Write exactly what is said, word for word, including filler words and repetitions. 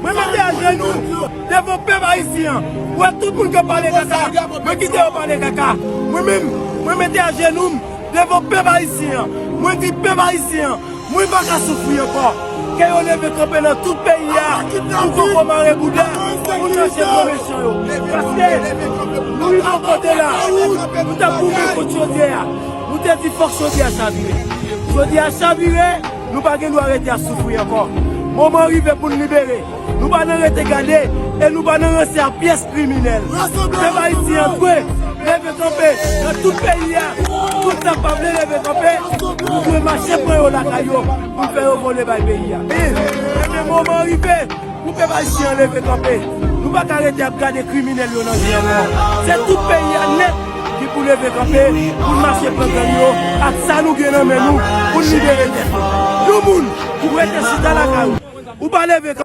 Mwen mete ajenou devan pèp ayisyen an. Ou wè tout moun k ap pale kaka, mwen kite yo pale kaka. Mwen menm, mwen mete ajenou m devan pèp ayisyen an. Mwen di pèp ayisyen an, mwen pa ka soufri ankò. Ke yo leve kanpe nan tout peyi a pou koko mare bouda, pou chache pwomosyon yo. Paske nou rive yon kote la, nou t ap goumen kont chodyè a. Nou te di fòk chodyè a chavire. Chodyè a chavire, nou pa gen dwa rete ap soufri ankò. Moman rive pou n libere. Nou pa nan rete gade e nou pa nan ranse ak pyès kriminèl. Pèp ayisyen an dwe leve kanpe nan tout peyi a. Tout sa k pa vle leve kanpe, nou dwe mache pran yo lakay yo pou n fè yo vole bay peyi a. Ebyen, moman rive pou pèp ayisyen an leve kanpe. Nou pa ka rete ap gade kriminèl yo nan je ankò. Se tout peyi a nèt ki pou leve kanpe pou n mache pran gang yo ak sa nou gen nan men nou pou n libere tèt nou. Yon moun ou rete chita lakay ou, ou pa leve kanpe.